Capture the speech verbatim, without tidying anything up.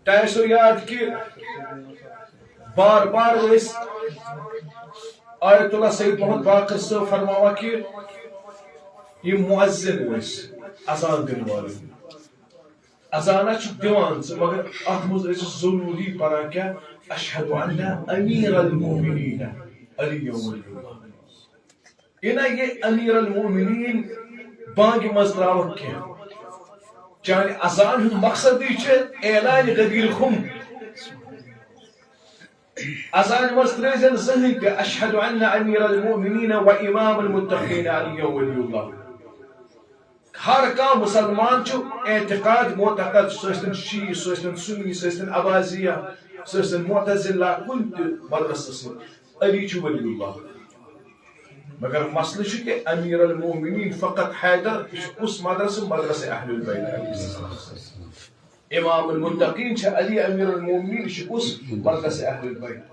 تۄہہِ آسیو یاد کہِ بار بار ٲسۍ آیت اللہ سید محمد باقر صٲب فرماوان کہِ یہِ مؤذن ٲسۍ، اذان دِنہٕ وٲلۍ۔ اذانہ چھُ دِوان ژٕ، مگر اتھ منٛز ٲسۍ ضروٗری پران کیٛاہ؟ اشہد ان امیر المومنین علی ولی اللہ۔ یہِ نہ یہِ امیر المومنین بانگہِ منٛز تراوکھ کینٛہہ۔ چانہِ اذان ہُنٛد مقصدٕے چھُ اعلان غدیر خم۔ اذانہِ منٛز ترٲوزٮ۪ن زٕہٕنۍ تہِ اشہد ان امیر المومنین و امام المتقین علی ولی اللہ۔ ہر کانٛہہ مسلمان چھُ اعتقاد معتقد، سُہ ٲسۍتن شیعی، سُہ ٲسۍتن سنی، سُہ ٲسۍتن عباضیہ، سُہ ٲسۍتن معتزلہ، کُنہِ تہِ مدرسس سۭتۍ، علی چھُ ولی اللہ۔ مگر مسئلہٕ چھُ کہِ امیر المومنین فقط حیدر، یہِ چھُ کُس مدرسہٕ؟ مدرسہ اہل البیت علیہ السلام۔ امام المتقین چھِ علی امیر المومنین، یہِ چھُ کُس؟ مدرسہ اہل البیت۔